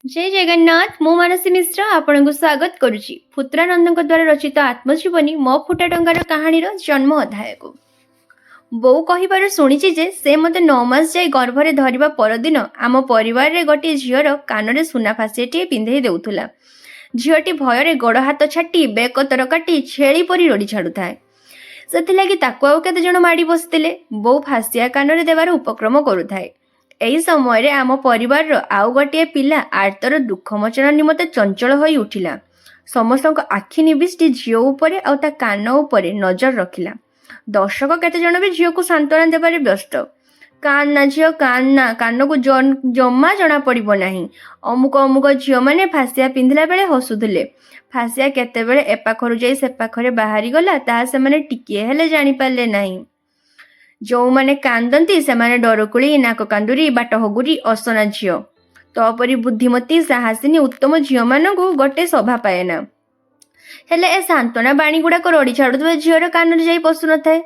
ଜୟ ଜଗନ୍ନାଥ। ମୁଁ ମାନସୀ ମିଶ୍ର ଆପଣଙ୍କୁ ସ୍ୱାଗତ କରୁଛି ଫୁତୁରାନନ୍ଦଙ୍କ ଦ୍ୱାରା ରଚିତ ଆତ୍ମଜୀବନୀ ମୋ ଫୁଟା ଟଙ୍କାର କାହାଣୀର ଜନ୍ମ ଅଧ୍ୟାୟକୁ। ବୋଉ କହିବାରୁ ଶୁଣିଛି ଯେ ସେ ମୋତେ 9 ମାସ ଯାଏ ଗର୍ଭରେ ଧରିବା ପରଦିନ ଆମ ପରିବାରରେ ଗୋଟିଏ ଝିଅର କାନରେ ସୁନା ଫାସିଆଟିଏ ପିନ୍ଧେଇ ଦେଉଥିଲା। ଝିଅଟି ଭୟରେ ଗୋଡ଼ ହାତ ଛାଟି, ବେକ କାଟି ଛେଳି ପରି ରଡ଼ି ଛାଡ଼ୁଥାଏ। ସେଥିଲାଗି ତାକୁ ଆଉ କେତେଜଣ ମାଡ଼ି ବସିଥିଲେ। ବୋଉ ଫାସିଆ କାନରେ ଦେବାର ଉପକ୍ରମ କରୁଥାଏ। ଏହି ସମୟରେ ଆମ ପରିବାରର ଆଉ ଗୋଟିଏ ପିଲା ଆର୍ତ୍ତର ଦୁଃଖମୋଚନ ନିମନ୍ତେ ଚଞ୍ଚଳ ହୋଇ ଉଠିଲା। ସମସ୍ତଙ୍କ ଆଖି ନିବିଷ୍ଟି ଝିଅ ଉପରେ ଆଉ ତା କାନ ଉପରେ ନଜର ରଖିଲା। ଦର୍ଶକ କେତେଜଣ ବି ଝିଅକୁ ସାନ୍ତ୍ୱନା ଦେବାରେ ବ୍ୟସ୍ତ। "କାନ୍ଦନା ଝିଅ, କାନ୍ଦନା, କାନକୁ ଜମା ଜଣା ପଡ଼ିବ ନାହିଁ। ଅମୁକ ଅମୁକ ଝିଅମାନେ ଫାସିଆ ପିନ୍ଧିଲା ବେଳେ ହସୁଥିଲେ। ଫାସିଆ କେତେବେଳେ ଏପାଖରୁ ଯାଇ ସେପାଖରେ ବାହାରିଗଲା, ତାହା ସେମାନେ ଟିକିଏ ହେଲେ ଜାଣିପାରିଲେ ନାହିଁ। ଯେଉଁମାନେ କାନ୍ଦନ୍ତି, ସେମାନେ ଡରକୁଳି, ନାକ କାନ୍ଦୁରି, ବାଟ ହଗୁରି, ଅସନା ଝିଅ। ତୋ ପରି ବୁଦ୍ଧିମତୀ, ସାହସିନୀ, ଉତ୍ତମ ଝିଅମାନଙ୍କୁ ଗୋଟେ ଶୋଭା ପାଏନା।" ହେଲେ ଏ ସାନ୍ତ୍ୱନା ବାଣୀ ଗୁଡ଼ାକ ରଡ଼ି ଛାଡ଼ୁଥିବା ଝିଅର କାନରେ ଯାଇ ପଶୁନଥାଏ।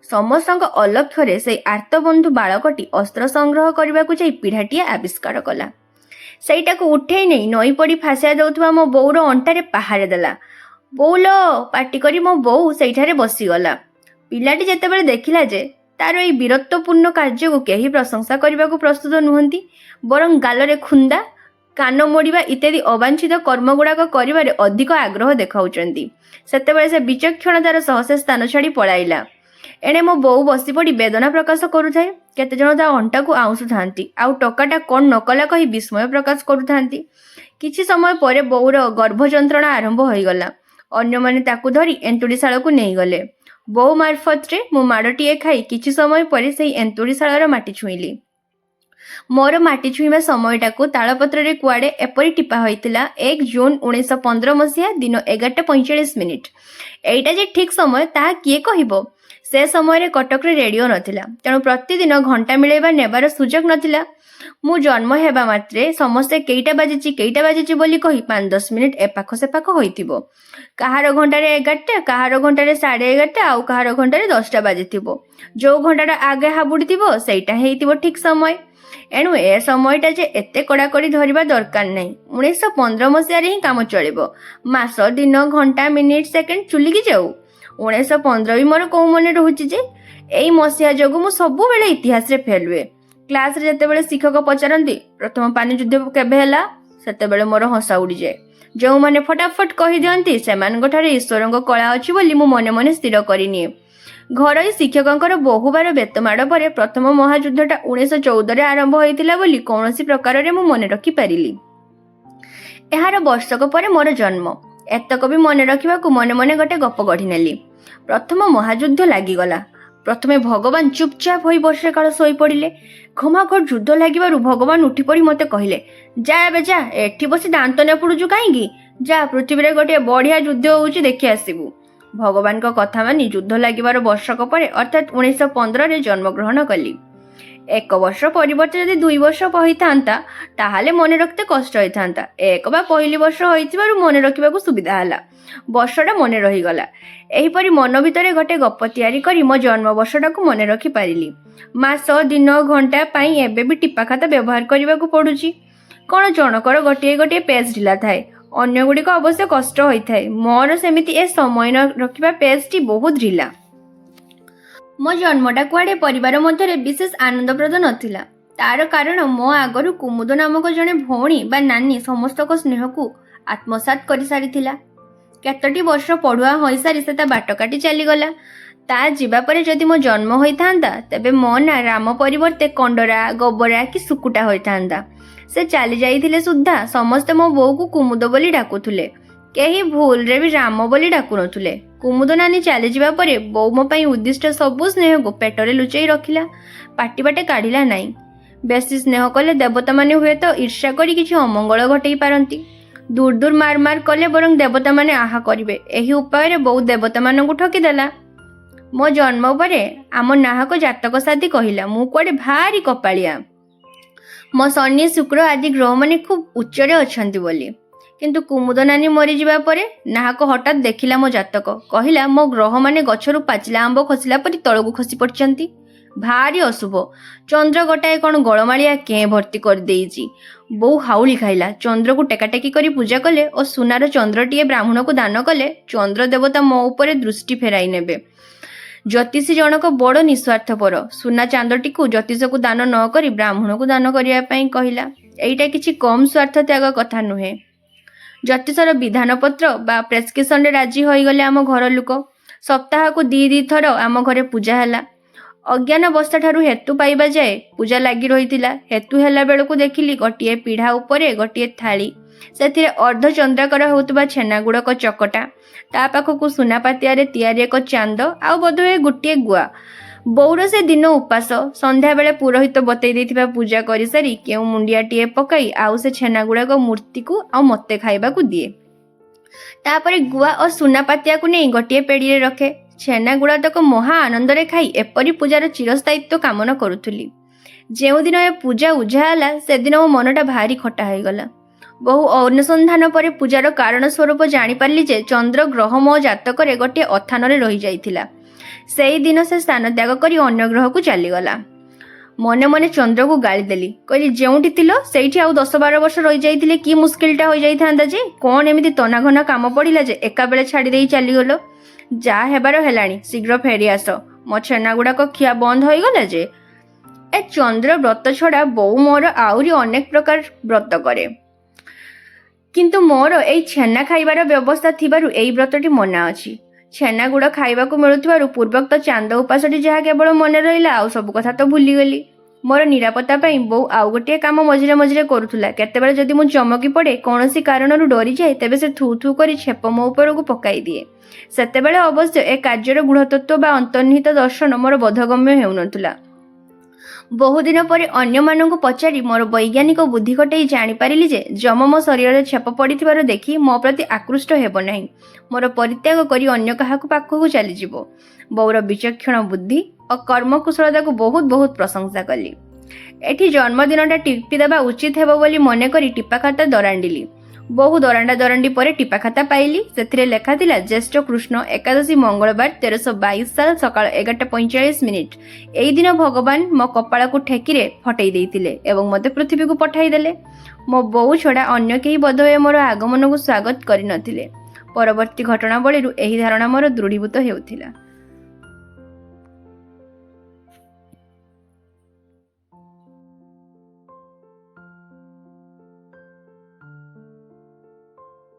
ସମସ୍ତଙ୍କ ଅଲକ୍ଷ୍ୟରେ ସେଇ ଆର୍ତ୍ତବନ୍ଧୁ ବାଳକଟି ଅସ୍ତ୍ର ସଂଗ୍ରହ କରିବାକୁ ଯାଇ ପିଢ଼ାଟିଏ ଆବିଷ୍କାର କଲା। ସେଇଟାକୁ ଉଠେଇ ନେଇ ନଇଁ ପଡ଼ି ଫାସିଆ ଦେଉଥିବା ମୋ ବୋଉର ଅଣ୍ଟାରେ ପାହାରେ ଦେଲା। "ବୋଉଲୋ" ପାଟି କରି ମୋ ବୋଉ ସେଇଠାରେ ବସିଗଲା। ପିଲାଟି ଯେତେବେଳେ ଦେଖିଲା ଯେ ତାର ଏଇ ବୀରତ୍ୱପୂର୍ଣ୍ଣ କାର୍ଯ୍ୟକୁ କେହି ପ୍ରଶଂସା କରିବାକୁ ପ୍ରସ୍ତୁତ ନୁହନ୍ତି, ବରଂ ଗାଲରେ ଖୁନ୍ଦା, କାନ ମୋଡ଼ିବା ଇତ୍ୟାଦି ଅବାଞ୍ଛିତ କର୍ମଗୁଡ଼ାକ କରିବାରେ ଅଧିକ ଆଗ୍ରହ ଦେଖାଉଛନ୍ତି, ସେତେବେଳେ ସେ ବିଚକ୍ଷଣତାର ସହ ସେ ସ୍ଥାନ ଛାଡ଼ି ପଳାଇଲା। ଏଣେ ମୋ ବୋଉ ବସିପଡ଼ି ବେଦନା ପ୍ରକାଶ କରୁଥାଏ। କେତେଜଣ ତା ଅଣ୍ଟାକୁ ଆଉଁସୁଥାନ୍ତି ଆଉ ଟୋକାଟା କ'ଣ ନ କଲା କହି ବିସ୍ମୟ ପ୍ରକାଶ କରୁଥାନ୍ତି। କିଛି ସମୟ ପରେ ବୋଉର ଗର୍ଭ ଯନ୍ତ୍ରଣା ଆରମ୍ଭ ହୋଇଗଲା। ଅନ୍ୟମାନେ ତାକୁ ଧରି ଏନ୍ତୁଡ଼ିଶାଳକୁ ନେଇଗଲେ। ବୋଉ ମାର୍ଫତରେ ମୁଁ ମାଡ଼ଟିଏ ଖାଇ କିଛି ସମୟ ପରେ ସେଇ ଏନ୍ତୁଡ଼ିଶାଳର ମାଟି ଛୁଇଁଲି। ମୋର ମାଟି ଛୁଇଁବା ସମୟଟାକୁ ତାଳପତ୍ରରେ କୁଆଡ଼େ ଏପରି ଟିପା ହୋଇଥିଲା, 1 ଜୁନ 1915 ମସିହା, ଦିନ 11ଟା 45 ମିନିଟ୍। ଏଇଟା ଯେ ଠିକ୍ ସମୟ, ତାହା କିଏ କହିବ? ସେ ସମୟରେ କଟକରେ ରେଡ଼ିଓ ନଥିଲା। ତେଣୁ ପ୍ରତିଦିନ ଘଣ୍ଟା ମିଳେଇବା ନେବାର ସୁଯୋଗ ନଥିଲା। ମୁଁ ଜନ୍ମ ହେବା ମାତ୍ରେ ସମସ୍ତେ କେଇଟା ବାଜିଛି, କେଇଟା ବାଜିଛି ବୋଲି କହି 5-10 ମିନିଟ୍ ଏପାଖ ସେପାଖ ହୋଇଥିବ। କାହାର ଘଣ୍ଟାରେ 11ଟା, କାହାର ଘଣ୍ଟାରେ 11:30, ଆଉ କାହାର ଘଣ୍ଟାରେ 10ଟା ବାଜିଥିବ। ଯୋଉ ଘଣ୍ଟାଟା ଆଗେ ହାବୁଡ଼ିଥିବ, ସେଇଟା ହେଇଥିବ ଠିକ୍ ସମୟ। ଏଣୁ ଏ ସମୟଟା ଯେ ଏତେ କଡ଼ାକଡ଼ି ଧରିବା ଦରକାର ନାହିଁ। 1915 ମସିହାରେ ହିଁ କାମ ଚଳିବ। ମାସ, ଦିନ, ଘଣ୍ଟା, ମିନିଟ୍, ସେକେଣ୍ଡ ଚୁଲିକି ଯାଉ। 1915 ବି ମୋର କୋଉ ମନେ ରହୁଛି ଯେ? ଏଇ ମସିହା ଯୋଗୁଁ ମୁଁ ସବୁବେଳେ ଇତିହାସରେ ଫେଲ୍ ହୁଏ। କ୍ଲାସରେ ଯେତେବେଳେ ଶିକ୍ଷକ ପଚାରନ୍ତି, "ପ୍ରଥମ ପାନି ଯୁଦ୍ଧ କେବେ ହେଲା?" ସେତେବେଳେ ମୋର ହସା ଉଡ଼ିଯାଏ। ଯେଉଁମାନେ ଫଟାଫଟ କହିଦିଅନ୍ତି, ସେମାନଙ୍କ ଠାରେ ଈଶ୍ୱରଙ୍କ କଳା ଅଛି ବୋଲି ମୁଁ ମନେ ମନେ ସ୍ଥିର କରିନିଏ। ଘରୋଇ ଶିକ୍ଷକଙ୍କର ବହୁବାର ବେତମାଡ଼ ପରେ ପ୍ରଥମ ମହାଯୁଦ୍ଧଟା 1914ରେ ଆରମ୍ଭ ହୋଇଥିଲା ବୋଲି କୌଣସି ପ୍ରକାରରେ ମୁଁ ମନେ ରଖିପାରିଲି। ଏହାର ବର୍ଷକ ପରେ ମୋର ଜନ୍ମ। ଏତକ ବି ମନେ ରଖିବାକୁ ମନେ ମନେ ଗୋଟେ ଗପ ଗଢ଼ିନେଲି। ପ୍ରଥମ ମହାଯୁଦ୍ଧ ଲାଗିଗଲା। ପ୍ରଥମେ ଭଗବାନ ଚୁପଚାପ ହୋଇ ବର୍ଷେ କାଳ ଶୋଇପଡ଼ିଲେ। ଘମାଘୋଟ ଯୁଦ୍ଧ ଲାଗିବାରୁ ଭଗବାନ ଉଠିପଡ଼ି ମୋତେ କହିଲେ, "ଯା ଏବେ ଯା, ଏଠି ବସି ଦାନ୍ତ ନେପୁଡ଼ୁଛୁ କାହିଁକି? ଯା, ପୃଥିବୀରେ ଗୋଟିଏ ବଢ଼ିଆ ଯୁଦ୍ଧ ହେଉଛି, ଦେଖି ଆସିବୁ।" ଭଗବାନଙ୍କ କଥା ମାନି ଯୁଦ୍ଧ ଲାଗିବାର ବର୍ଷକ ପରେ, ଅର୍ଥାତ୍ 1915ରେ ଜନ୍ମଗ୍ରହଣ କଲି। ଏକ ବର୍ଷ ପରିବର୍ତ୍ତେ ଯଦି 2 ବର୍ଷ ହୋଇଥାନ୍ତା, ତାହେଲେ ମନେ ରଖିତେ କଷ୍ଟ ହୋଇଥାନ୍ତା। ଏକ ବା ପହିଲି ବର୍ଷ ହୋଇଥିବାରୁ ମନେ ରଖିବାକୁ ସୁବିଧା ହେଲା। ବର୍ଷଟା ମନେ ରହିଗଲା। ଏହିପରି ମନ ଭିତରେ ଗୋଟେ ଗପ ତିଆରି କରି ମୋ ଜନ୍ମ ବର୍ଷଟାକୁ ମନେ ରଖିପାରିଲି। ମାସ, ଦିନ, ଘଣ୍ଟା ପାଇଁ ଏବେ ବି ଟିପା ଖାତା ବ୍ୟବହାର କରିବାକୁ ପଡୁଛି। କ'ଣ ଜଣକର ଗୋଟିଏ ଗୋଟିଏ ପେଜ୍ ଢିଲା ଥାଏ, ଅନ୍ୟ ଗୁଡ଼ିକ ଅବଶ୍ୟ କଷ୍ଟ ହୋଇଥାଏ। ମୋର ସେମିତି ଏ ସମୟ ନ ରଖିବା ପେଜ୍ଟି ବହୁତ ଢିଲା। ମୋ ଜନ୍ମଟା କୁଆଡ଼େ ପରିବାର ମଧ୍ୟରେ ବିଶେଷ ଆନନ୍ଦପ୍ରଦ ନଥିଲା। ତାର କାରଣ, ମୋ ଆଗରୁ କୁମୁଦ ନାମକ ଜଣେ ଭଉଣୀ ବା ନାନୀ ସମସ୍ତଙ୍କ ସ୍ନେହକୁ ଆତ୍ମସାତ୍ କରିସାରିଥିଲା। କେତୋଟି ବର୍ଷ ପଢୁଆ ହୋଇସାରି ସେ ତା ବାଟ କାଟି ଚାଲିଗଲା। ତା ଯିବା ପରେ ଯଦି ମୋ ଜନ୍ମ ହୋଇଥାନ୍ତା, ତେବେ ମୋ ନାଁ ରାମ ପରିବର୍ତ୍ତେ କଣ୍ଡରା, ଗୋବରା କି ଶୁକୁଟା ହୋଇଥାନ୍ତା। ସେ ଚାଲି ଯାଇଥିଲେ ସୁଦ୍ଧା ସମସ୍ତେ ମୋ ବୋଉକୁ କୁମୁଦ ବୋଲି ଡାକୁଥିଲେ। କେହି ଭୁଲରେ ବି ରାମ ବୋଲି ଡାକୁନଥିଲେ। କୁମୁଦ ନାନୀ ଚାଲିଯିବା ପରେ ବୋଉ ମୋ ପାଇଁ ଉଦ୍ଦିଷ୍ଟ ସବୁ ସ୍ନେହକୁ ପେଟରେ ଲୁଚେଇ ରଖିଲା, ପାଟି ବାଟେ କାଢ଼ିଲା ନାହିଁ। ବେଶୀ ସ୍ନେହ କଲେ ଦେବତାମାନେ ହୁଏତ ଈର୍ଷା କରି କିଛି ଅମଙ୍ଗଳ ଘଟେଇ ପାରନ୍ତି। ଦୂର ଦୂର ମାର ମାର କଲେ ବରଂ ଦେବତାମାନେ ଆହା କରିବେ। ଏହି ଉପାୟରେ ବୋଉ ଦେବତାମାନଙ୍କୁ ଠକିଦେଲା। ମୋ ଜନ୍ମ ପରେ ଆମ ନାହକ ଜାତକ ସାଧି କହିଲା, ମୁଁ କୁଆଡ଼େ ଭାରି କପାଳିଆ, ମୋ ଶନି, ଶୁକ୍ର ଆଦି ଗ୍ରହମାନେ ଖୁବ୍ ଉଚ୍ଚରେ ଅଛନ୍ତି ବୋଲି। କିନ୍ତୁ କୁମୁଦ ନାନୀ ମରିଯିବା ପରେ ନାହକ ହଠାତ୍ ଦେଖିଲା ମୋ ଜାତକ। କହିଲା, ମୋ ଗ୍ରହମାନେ ଗଛରୁ ପାଚିଲା ଆମ୍ବ ଖସିଲା ପରି ତଳକୁ ଖସି ପଡ଼ିଛନ୍ତି। ଭାରି ଅଶୁଭ। ଚନ୍ଦ୍ର ଗୋଟାଏ କ'ଣ ଗୋଳମାଳିଆ କେଁ ଭର୍ତ୍ତି କରିଦେଇଛି। ବୋଉ ହାଉଳି ଖାଇଲା। ଚନ୍ଦ୍ରକୁ ଟେକାଟେକି କରି ପୂଜା କଲେ ଓ ସୁନାର ଚନ୍ଦ୍ରଟିଏ ବ୍ରାହ୍ମଣକୁ ଦାନ କଲେ ଚନ୍ଦ୍ର ଦେବତା ମୋ ଉପରେ ଦୃଷ୍ଟି ଫେରାଇ ନେବେ। ଜ୍ୟୋତିଷୀ ଜଣକ ବଡ଼ ନିସ୍ୱାର୍ଥପର। ସୁନା ଚାନ୍ଦଟିକୁ ଜ୍ୟୋତିଷକୁ ଦାନ ନ କରି ବ୍ରାହ୍ମଣକୁ ଦାନ କରିବା ପାଇଁ କହିଲା। ଏଇଟା କିଛି କମ୍ ସ୍ୱାର୍ଥ ତ୍ୟାଗ କଥା ନୁହେଁ। ଜ୍ୟୋତିଷର ବିଧାନପତ୍ର ବା ପ୍ରେସକ୍ରିପସନରେ ରାଜି ହୋଇଗଲେ ଆମ ଘର ଲୋକ। ସପ୍ତାହକୁ ଦି ଦି ଥର ଆମ ଘରେ ପୂଜା ହେଲା। ଅଜ୍ଞାନାବସ୍ଥାଠାରୁ ହେତୁ ପାଇବା ଯାଏ ପୂଜା ଲାଗି ରହିଥିଲା। ହେତୁ ହେଲା ବେଳକୁ ଦେଖିଲି ଗୋଟିଏ ପିଢ଼ା ଉପରେ ଗୋଟିଏ ଥାଳି, ସେଥିରେ ଅର୍ଦ୍ଧଚନ୍ଦ୍ରାକାର ହେଉଥିବା ଛେନାଗୁଡ଼କ ଚକଟା, ତା ପାଖକୁ ସୁନା ପାତିଆରେ ତିଆରି ଏକ ଚାନ୍ଦ ଆଉ ବୋଧହୁଏ ଗୋଟିଏ ଗୁଆ। ବୋଉର ସେ ଦିନ ଉପାସ। ସନ୍ଧ୍ୟାବେଳେ ପୁରୋହିତ ବତେଇ ଦେଇଥିବା ପୂଜା କରିସାରି କେଉଁ ମୁଣ୍ଡିଆଟିଏ ପକାଇ ଆଉ ସେ ଛେନାଗୁଡ଼ାକ ମୂର୍ତ୍ତିକୁ ଆଉ ମୋତେ ଖାଇବାକୁ ଦିଏ। ତାପରେ ଗୁଆ ଓ ସୁନା ପାତିଆକୁ ନେଇ ଗୋଟିଏ ପେଡ଼ିରେ ରଖେ। ଛେନାଗୁଡ଼ାତକ ମହା ଆନନ୍ଦରେ ଖାଇ ଏପରି ପୂଜାର ଚିରସ୍ଥାୟିତ୍ୱ କାମନା କରୁଥିଲି। ଯେଉଁଦିନ ଏ ପୂଜା ଉଝା ହେଲା, ସେଦିନ ମୋ ମନଟା ଭାରି ଖଟା ହୋଇଗଲା। ବହୁ ଅନୁସନ୍ଧାନ ପରେ ପୂଜାର କାରଣ ସ୍ୱରୂପ ଜାଣିପାରିଲି ଯେ ଚନ୍ଦ୍ର ଗ୍ରହ ମୋ ଜାତକରେ ଗୋଟିଏ ଅଥାନରେ ରହିଯାଇଥିଲା। ସେଇଦିନ ସେ ସ୍ଥାନ ତ୍ୟାଗ କରି ଅନ୍ୟ ଗ୍ରହକୁ ଚାଲିଗଲା। ମନେ ମନେ ଚନ୍ଦ୍ରକୁ ଗାଳି ଦେଲି। କହିଲି, ଯେଉଁଠି ଥିଲ ସେଇଠି ଆଉ 10-12 ବର୍ଷ ରହିଯାଇଥିଲେ କି ମୁସ୍କିଲଟା ହୋଇଯାଇଥାନ୍ତା ଯେ? କ'ଣ ଏମିତି ତନାଘନା କାମ ପଡ଼ିଲା ଯେ ଏକାବେଳେ ଛାଡ଼ି ଦେଇ ଚାଲିଗଲ? ଯାହା ହେବାର ହେଲାଣି, ଶୀଘ୍ର ଫେରି ଆସ। ମୋ ଛେନାଗୁଡ଼ାକ ଖିଆ ବନ୍ଦ ହୋଇଗଲା ଯେ। ଏ ଚନ୍ଦ୍ର ବ୍ରତ ଛଡ଼ା ବୋଉ ମୋର ଆହୁରି ଅନେକ ପ୍ରକାର ବ୍ରତ କରେ। କିନ୍ତୁ ମୋର ଏଇ ଛେନା ଖାଇବାର ବ୍ୟବସ୍ଥା ଥିବାରୁ ଏଇ ବ୍ରତଟି ମନା ଅଛି। ଛେନାଗୁଡ଼ ଖାଇବାକୁ ମିଳୁଥିବାରୁ ପୂର୍ବୋକ୍ତ ଚାନ୍ଦ ଉପାସଟି ଯାହା କେବଳ ମନେ ରହିଲା, ଆଉ ସବୁ କଥା ତ ଭୁଲିଗଲି। ମୋର ନିରାପତ୍ତା ପାଇଁ ବୋଉ ଆଉ ଗୋଟିଏ କାମ ମଝିରେ ମଝିରେ କରୁଥିଲା। କେତେବେଳେ ଯଦି ମୁଁ ଚମକି ପଡ଼େ, କୌଣସି କାରଣରୁ ଡରିଯାଏ, ତେବେ ସେ ଥୁ ଥୁ କରି ଛେପ ମୋ ଉପରକୁ ପକାଇ ଦିଏ। ସେତେବେଳେ ଅବଶ୍ୟ ଏ କାର୍ଯ୍ୟର ଗୂଢ଼ତତ୍ତ୍ୱ ବା ଅନ୍ତର୍ନିହିତ ଦର୍ଶନ ମୋର ବୋଧଗମ୍ୟ ହେଉନଥିଲା। ବହୁଦିନ ପରେ ଅନ୍ୟମାନଙ୍କୁ ପଚାରି ମୋର ବୈଜ୍ଞାନିକ ବୁଦ୍ଧି ଖଟେଇ ଜାଣିପାରିଲି ଯେ ଯମ ମୋ ଶରୀରରେ ଛେପ ପଡ଼ିଥିବାର ଦେଖି ମୋ ପ୍ରତି ଆକୃଷ୍ଟ ହେବ ନାହିଁ, ମୋର ପରିତ୍ୟାଗ କରି ଅନ୍ୟ କାହାକୁ ପାଖକୁ ଚାଲିଯିବ। ବୋଉର ବିଚକ୍ଷଣ ବୁଦ୍ଧି ଓ କର୍ମକୁଶଳତାକୁ ବହୁତ ବହୁତ ପ୍ରଶଂସା କଲି। ଏଠି ଜନ୍ମଦିନଟା ଟିପି ଦେବା ଉଚିତ ହେବ ବୋଲି ମନେକରି ଟିପାଖାତା ଦରାଣ୍ଡିଲି। ବହୁ ଦରାଣ୍ଡା ଦରାଣ୍ଡି ପରେ ଟିପାଖାତା ପାଇଲି। ସେଥିରେ ଲେଖା ଥିଲା, ଜ୍ୟେଷ୍ଠ କୃଷ୍ଣ ଏକାଦଶୀ, ମଙ୍ଗଳବାର, 1322 ସାଲ, ସକାଳ 11ଟା 45 ମିନିଟ୍। ଏଇ ଦିନ ଭଗବାନ ମୋ କପାଳକୁ ଠେକିରେ ଫଟେଇ ଦେଇଥିଲେ ଏବଂ ମୋତେ ପୃଥିବୀକୁ ପଠାଇଦେଲେ। ମୋ ବୋଉ ଛଡ଼ା ଅନ୍ୟ କେହି ବୋଧହୁଏ ମୋର ଆଗମନକୁ ସ୍ୱାଗତ କରିନଥିଲେ। ପରବର୍ତ୍ତୀ ଘଟଣାବଳୀରୁ ଏହି ଧାରଣା ମୋର ଦୃଢ଼ୀଭୂତ ହେଉଥିଲା।